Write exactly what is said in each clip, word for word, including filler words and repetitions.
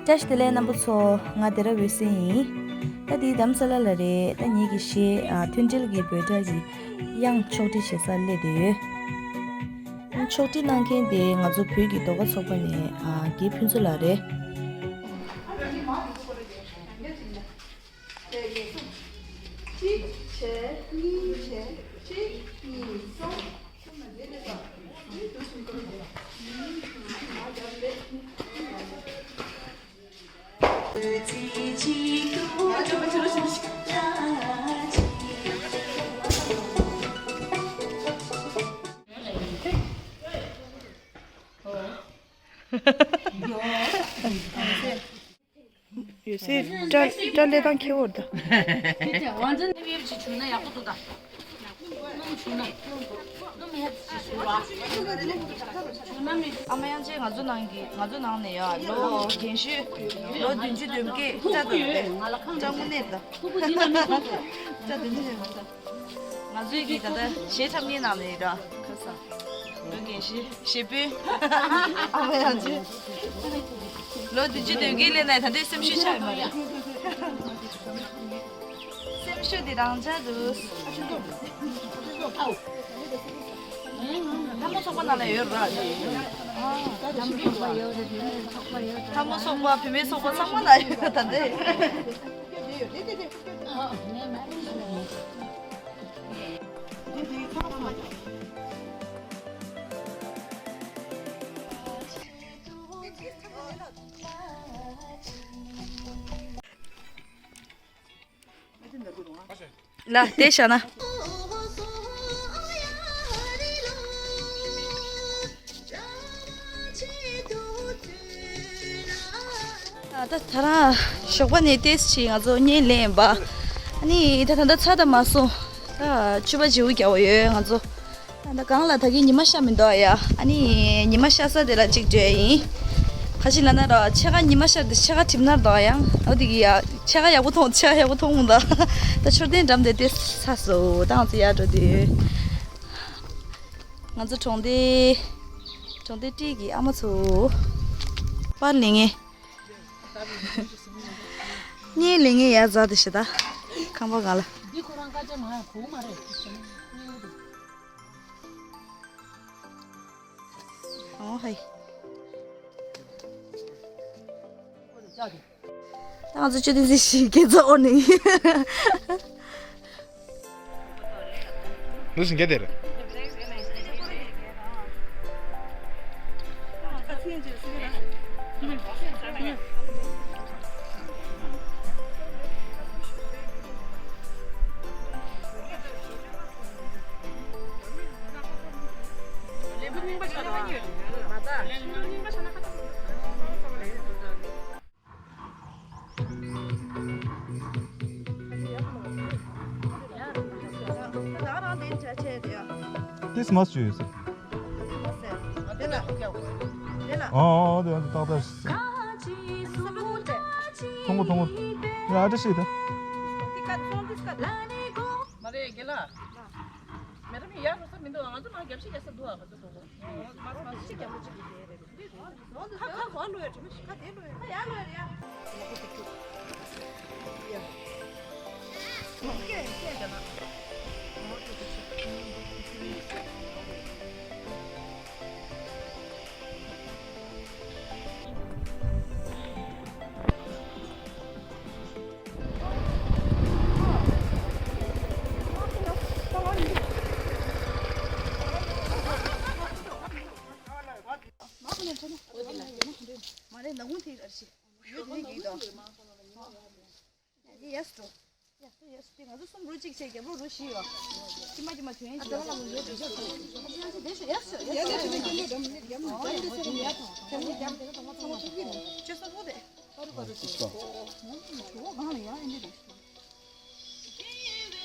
བཀྲ་ཤིས་བདེ་ལེགས་རྣམ་པ་ཚོ། ང་སྡེ་ར་འོད་ཟེར་ཡིན། ད་འདི་རྡ་རམ་ས་ལ་ལ་རེད། ད་ངེད་ཀྱི་གཞས་ཨ་མཐུན་སྒྲིལ་གྱི་འབོད་སྒྲ་གི་དབྱངས་ཕྱོགས་སྒྲིག་བྱེད་སར་སླེབས་བསྡད་ཡོད། ཕྱོགས་སྒྲིག་གནང་མཁན་དེ་ང་ཚོ་བོད་ཀྱི་ཟློས་གར་ཚོགས་པ་ནས་ཨ་རྒན་ཕུན་ཚོགས་ལགས་རེད། གཅིག་བྱས། གཉིས་བྱས། གཅིག་གཉིས་གསུམ། ཡོད་སྲིད། སྐྲ་སྐྲ་ལས་དང་ཁེ་བོར་ད། ཨ་མ་དབྱངས་ཅན་ང་ཚོ་ནང་གི་ང་ཚོ་ནང་ནས་ཡ་ལོ་རྒན་ཤོས་ལོ་བདུན་ཅུ་དོན་བརྒྱད་སྐྲ་དང་སྐྲ་དངོས་གནས་ད་སྐྲ་བདུན་ཅུ་དོན་བརྒྱད། ང་ཚོའི་གི་ད་ལྟ་གཞས་འཁྲབ་མཁན་ནང་ནས་ར་ཁ་ས་ལོ་རྒན་ཤོས་གཞས་དཔོན་ཨ་མ་ཡང་ཅི་ལོ་བདུན་ཅུ་དོན་བརྒྱད་སླེབས་ནས་ད་ལྟའི་སེམས་ཤུགས་ཆག་ཡོད་མ་རེད། སེམས་ཤུགས་འདི་རང་འཇགས་འདུག་ལྷ་མོ་ཚོགས་པ་ནང་ལ་ཡོད་ར། ལྷ་མོ་ཚོགས་པ་བུད་མེད་ཚོགས་པ་ཚང་མ་ལ་ཡོད་ད་ལྟའི། ལ་དེ་བྱ་ན། ད་ད་རང་ཞོགས་པ་ནས་ཏེས་ཆི་ང་ཚོ་བརྙན་ལེན་པ། ཨ་ནི་ད་ད་ད་ཚ་ད་མ་སོང་། ད་ཆུ་བ་བྱིའུ་རྒྱག་པ་ཡོད་ང་ཚོ། ད་ད་གང་ལ་ད་གིན་ཉི་མ་ཤར་མི་འདུག་ཡ། ཨ་ནི་ཉི་མ་ཤར་ས་དེ་ལ་གཅིག་འགྲོ་ཡ་ཡིན། ཁ་ཤས་ལ་ན་ར་ཕྱེད་ཀ་ཉི་མ་ཤར་དེ་ཕྱེད་ཀ་གྲིབ་ནར་འདུག་ཡང་ཨོ་དེ་གི་ཡ་ཕྱེད་ཀ་ཡག་པོ་མཐོང་ཕྱེད་ཀ་ཡག་པོ་མཐོང་མི་འདུག་ད་མཆོད་རྟེན་འགྲམ་དེ་དེ་ཚ་སོ་ད་ང་ཚོ་ཡར་འགྲོ་དུས། ང་ཚོ་གྲོང་སྡེ། གྲོང་སྡེ་སྤྲེལ་གྱི་ཨ་མ་ཚོ། པར་ལེན་ངེས། གཉིས་ལེན་ངེས་ཡར་འཛག་དེ་ཞེ་ད། ཁང་པ་གང་ལ། འདི་ཁོ་རང་ཀ་ཅ་མ་ཡ་གོ་མ་རེད། ཨོ་ཧའི། ད་ང་ཚོ་ཆུ་ཐིགས་སི་ཞིག་སྐད་ཚོ་ཨོ་ནི། ནུ་སིང་གེ་དེར། This must use. ཨོ་ཨོ་དེ་ཏག་ཏག་ཐོང་གོ་ཐོང་གོ། ཡ་ཨ་ཏི་ཤི་ད། མ་རེད་རྒན་ལགས། མེ་ར་མི་ཡར་འགྲོ་ས་མི་འདུག་ང་ཚོ་ནང་རྒྱབ་ཤིག་རྒྱབ་ས་འདུག་ཨ་ཁ་ཚོ་ཐོང་གོ། ཁ་ཁ་གོ་ལོ་ཡ་དྲི་མ་ཤི་ཁ་དེ་ལོ་ཡ་ཁ་ཡ་ལོ་ཡ་ཡ། མ་རེད་ན་ཧུན་ཐིག་ཨར་ཤི། ཡོད་ནི་གིས་དང་། ཡེ་ཡེ་སི་ཏོ། ཡེ་སི་ཏོ་ཡེ་སི་ཏོ་ང་ཚོ་གསུམ་རུ་གཅིག་བྱས་རྒྱབ་ལོགས་རུ་བཞི་ཡོད། ཁྱི་མ་ཁྱི་མ་དུས་ཡན་གཅིག་ཡེ་སི་ཏོ་ཡེ་སི་ཏོ་ཡེ་སི་ཏོ་ཡེ་སི་ཏོ། ཁྱེད་གསུམ་ཧུ་དེ། ཨོ་གང་ལ་ཡང་ཨེ་འདྲ་རེད།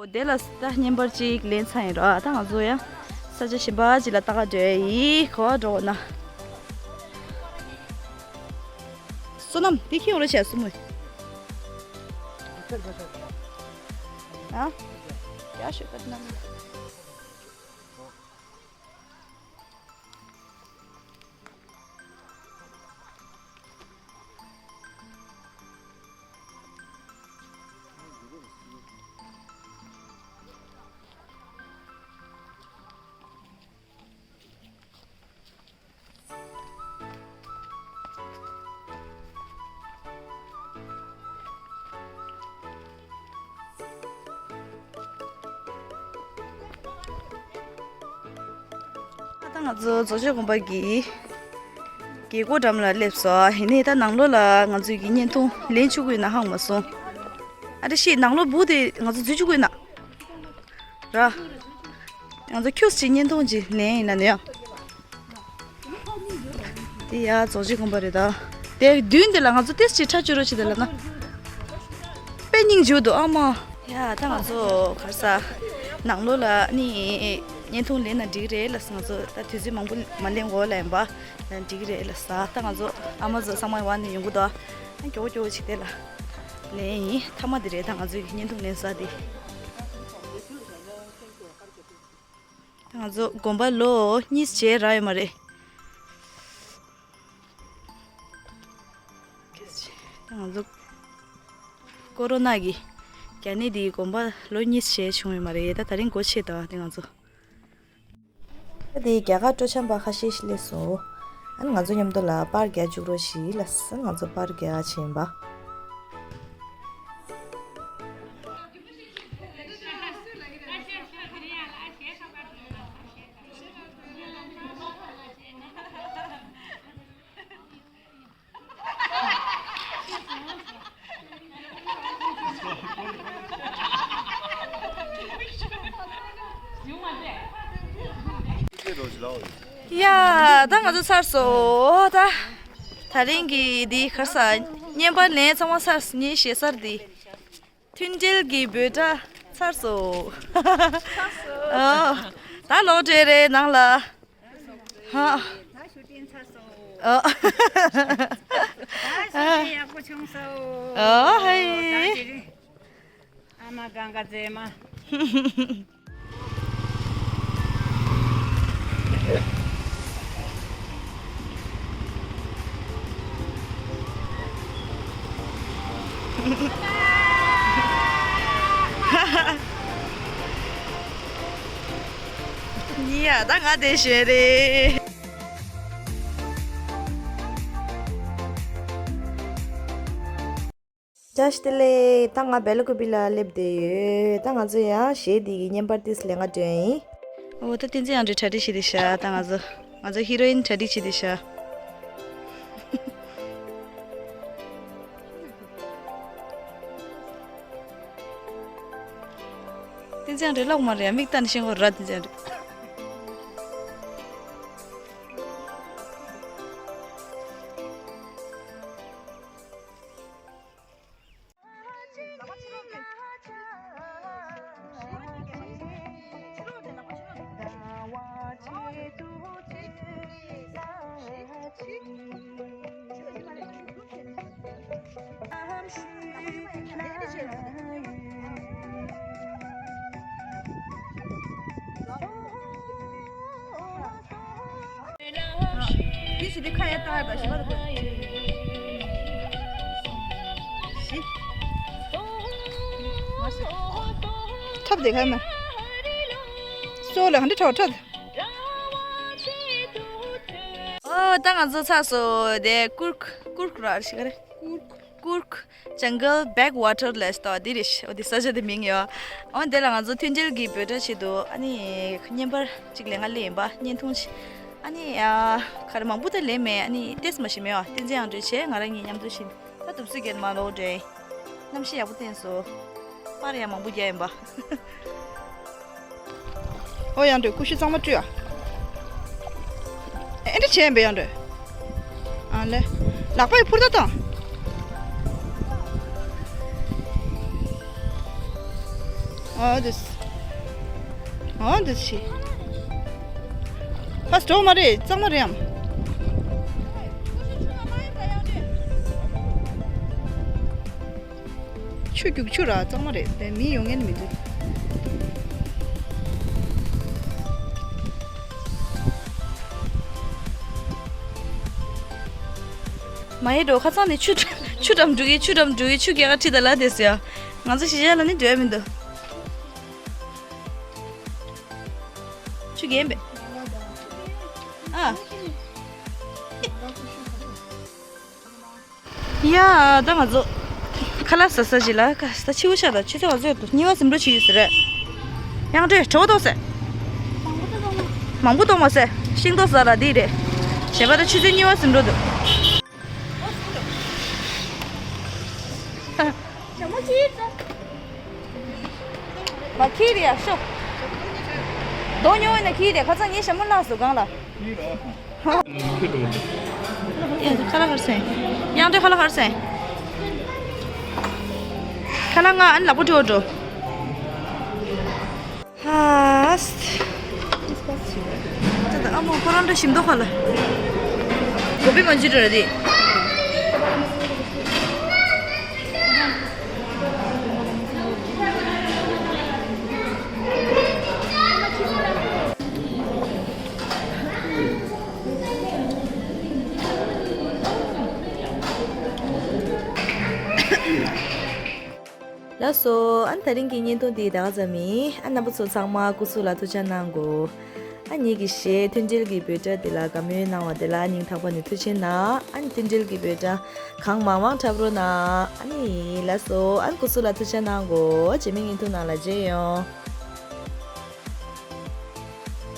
འོ་དེ་ལ་ད་བརྙན་པར་གཅིག་ལེན་ཚར་ཡིན་ར། ད་ང་ཚོ་ཡང་ས་ཆ་གཞན་པ་ཅིག་ལ་ལྟ་ག་འགྲོ་ཡ་ཡིན། ག་པར་འགྲོ་ན། བསོད་ནམས་དེ་ཁྱེད་འོ་ར་བྱས་སུ་མོ། ཨ། ཡ་ཤོད་པ་ན། ང་ཚོ་རྫོགས་བྱེད་དགོན་པ་གི་རྒྱལ་སྒོ་འགྲམ་ལ་སླེབས་སོང་། ཡིན་ནའི་ད་ནང་ལོགས་ལ་ང་ཚོའི་གི་བརྙན་ཐུང་ལེན་བཅུག་གི་ཡོད་ན་ཧང་མ་སོང་། ཨ་རེ་ཤི། ནང་ལོགས་སྦུག་དེ་ང་ཚོ་འཛུལ་བཅུག་གི་ཡོད་ན། ར། ང་ཚོ་ཁྱུག་ཅིག་བརྙན་ཐུང་ཅིག་ལེན་ཡིན་ན་ནི་ཡ། དེ་ཡ་རྫོགས་བྱེད་དགོན་པ་རེད་ད། དེ་མདུན་དེ་ལ་ང་ཚོ་ཏིས་ཅིག་ཁྲ་བཅུ་རོགས་བྱེད་དེ་ལ་ན། དཔེ་སྙིང་རྗེ་འདུག་ཨ་མ། ཡ་ད་ང་ཚོ་གར་ས་ནང་ལོགས་ལ་ནི་བརྙན་ཐུང་ལེན་ན་འགྲིག་རེད་ལ། ང་ཚོ་ད་དུས་ཚོད་མང་པོ་མ་ལེན་གོ་ལ་ཡིན་པ་འགྲིག་རེད་ལ་ས། ད་ང་ཚོ་ཨ་མ་ཚོ་ཚང་མ་བ་ནས་ཡོང་གི་འདུག་ཨ་མགྱོགས་མགྱོགས་ཅིག་དེ་ལ་ལེན་ཡིན། མཐའ་མ་དེ་རེད་ད་ང་ཚོའི་བརྙན་ཐུང་ལེན་ས་དེ། ང་ཚོ་དགོན་པ་ལོ་གཉིས་བྱས་རག་ཡོད་མ་རེད། ང་ཚོ་ཀོ་རོ་ན་གི་རྒྱ་ནད་འདིའི་དགོན་པ་ལོ་གཉིས་བྱས་བྱུང་ཡོད་མ་རེད། ད་དེ་རིང་སྒོ་ཕྱེ་ད་དེ་ང་ཚོ། ད་དེ་རྒྱ་གར་སྤྲོ་འཆམ་པ་ཁ་ཤས་ཤིག་སླེབས་སོང་། ཨ་ནི་ང་ཚོ་མཉམ་དུ་ལ་པར་རྒྱག་བཅུག་རོགས་ཞེས་ལ་ཟེར། ང་ཚོ་པར་རྒྱག་བྱེད་པ། ཡ་ད་ང་ཚོ་ཚར་སོང་ད། དེ་རིང་གི་འདི་གར་ས་བརྙན་པར་ལེན་ཚང་མ་ཚར་སོང་། ངའི་ཞེ་སར་འདི། མཐུན་སྒྲིལ་གྱི་འབོད་སྒྲ་ཚར་སོང་། ཚར་སོང་། ཨོ། ད་ལོག་འགྲོ་རེད་ནང་ལ། ཧ། ད་ཤུ་ཊིང་ཚར་སོང་། ཨོ། ད་ཤུ་ཊིང་ཡག་པོ་བྱུང་སོང་། ཨོ་ཧེ། ད་དེ་རིང་ཨ་མ་གང་ག་མཛེས་མ། ཡ་ད་ང་དེ་བཞིན་རེད། བཀྲ་ཤིས་བདེ་ལེགས། ད་ང་སྦེལ་ཀོབ་ལ་སླེབས་བསྡད་ཡོད། ད་ང་ཚོ་ཡང་གཞས་འདི་གི་བརྙན་པར་ཏིས་ལེན་ག་འགྲོ་ཡིན། འོ་ད་བསྟན་འཛིན་དབྱངས་སྒྲོལ་གྲ་སྒྲིག་བྱེད་དེ་ཤག་ད་ང་ཚོ་ང་ཚོ་ཧི་རོ་ཨིན་གྲ་སྒྲིག་བྱེད་དེ་ཤག་བསྟན་འཛིན་དབྱངས་སྒྲོལ་ལོག་མ་རེད། མིག་ལྟ་ནས་ཤེས་གོ་ར། བསྟན་འཛིན་དབྱངས་སྒྲོལ། དེ་བཞིན་དུ་ཁ་ཡར་བཏང་ཡ་དང་ཞིམ་པ་དང་། ཐབ་དེ་ཁ་མ། སོ་ལ་ཧན་ཏྲ་ཁྲོ་ཁྲོ། ཨོ་ད་ང་ཚོ་ཚར་སོང་། དེ་ཀུར་ཀུར་ར་ཞིག་རེད། ཀུར། ཀུར་ཇང་གལ་བེག་ཝ་ཊར་ལ་སྟོ་འདི་རེད། འོ་འདི་ས་ཆ་འདི་མིང་ཡོད། འོ་འདི་ལ་ང་ཚོ་མཐུན་སྒྲིལ་གྱི་འབོད་སྒྲ་ཆེད་དུ་ཨ་ནི་བརྙན་པར་གཅིག་ལེན་ག་སླེབས་ཡིན་པ། བརྙན་ཐུང་ཞིག་ཨ་ནི་ཨ་ག་རེ་མང་པོ་ད་ལེན་མེད། ཨ་ནི་ཏིས་མ་ཞིག་མེད་པ། བསྟན་འཛིན་དབྱངས་སྒྲོལ་བྱས་ང་རང་གཉིས་མཉམ་དུ་ཕྱིན། ད་དུབ་སུ་གྱེན་མ་ལོག་འདྲེ། གནམ་གཤིས་ཡག་པོ་བསྟན་སོང་། པར་ཡང་མང་པོ་རྒྱག་ཡིན་པ། ཨོ་དབྱངས་སྒྲོལ་ཀུ་ཤུ་གཙང་མ་བཀྲུས་ཨ། ཨེ་འདྲ་བྱས་ཡིན་པས་དབྱངས་སྒྲོལ། ཨ་ལེ། ལག་པ་ཡི་ཕུར་ད་བཏང་། ཨོ་དེས། ཨོ་དེས་ཤི། ཧ་སི་འགྲོ་མ་རེད། གཙང་མ་རེད་ཨམ། ཆུ་རྒྱུག་ཆུ་ར་གཙང་མ་རེད་དེ། མི་ཡོང་ངན་མི་འདུག་མ་ཡེ་འགྲོ་ཁ་ཚང་ནས་ཆུ་ཆུ་འགྲམ་འགྲོ་གི། ཆུ་འགྲམ་འགྲོ་གི། ཆུ་རྒྱག་ག་ཁྲིད་ད་ལ་དེས་ཡ། ང་ཚོ་གཞིས་ཆགས་ལ་ནི་འགྲོ་ཡ་མི་འདུག་ཆུ་རྒྱན་པས། ཨ། ཡ་ད་ང་ཚོ་ཁ་ལག་ཟ་ས་ཞིག་ལ་ཁ་ས་ཕྱི་པོ་ཤ་ད་ཆུ་ཚོད་ག་ཚོད་འདུག་གཉིས་པ་ཟིན་འགྲོ་བྱེད་ཡོད་ས་རེད། དབྱངས་སྒྲོལ་གྲོད་ཁོག་ལྟོགས་སེ། མང་པོ་གཏོང་མ་སེ། ཤིང་ཏོག་ཟ་ལ་འདི་རེད། བྱས་པ་ད་ཆུ་ཚོད་གཉིས་པ་ཟིན་འགྲོ་འདུག་མ་ཁྱི་རེད་ཡ་ཤོག་རྡོ་ཉོ་འོས་ན་ཁྱི་རེད། ཁ་སང་ངའི་ཞྭ་མོ་བརླགས་སོང་སྒང་ལ། ཡ་ཁ་ལག་གར་སེང་། དབྱངས་སྒྲོན་ཁ་ལག་གར་སེང་། ཁ་ལག་ང་ཨ་ནི་ལག་པ་འགྲོ་འགྲོ། ཧཱ། ད་ད་ཨ་མོ་ཁོ་རང་འདྲ་ཞིམ་མདོག་ཁ་ལ། གོ་བི་མ་འཇུ་འདྲ་རེད། ལགས་སོ། ཨ་ནི་དེ་རིང་གི་བརྙན་ཐུང་འདི་ད་ག་ཙམ་ཡིན། ཨ་རྣམ་པ་ཚོ་ཚང་མ་སྐུ་གཟུགས་ལ་ཐུགས་ཅག་གནང་གོ། ཨ་ངེད་ཀྱི་གཞས་མཐུན་སྒྲིལ་གྱི་འབོད་སྒྲ་འདི་ལ་དགའ་མོས་གནང་བ་དེ་ལ་སྙིང་ཐག་པ་ནས་ཐུགས་རྗེ་ཆེ་གནང་། ཨ་ནི་མཐུན་སྒྲིལ་གྱི་འབོད་སྒྲ་གང་མང་མང་འཁྲབ་རོགས་གནང་། ཨ་ནི་ལགས་སོ། ཨ་ནི་སྐུ་གཟུགས་ལ་ཐུགས་ཅག་གནང་གོ། རྗེས་མའི་བརྙན་ཐུང་ནང་ལ་མཇལ་ཡོང་།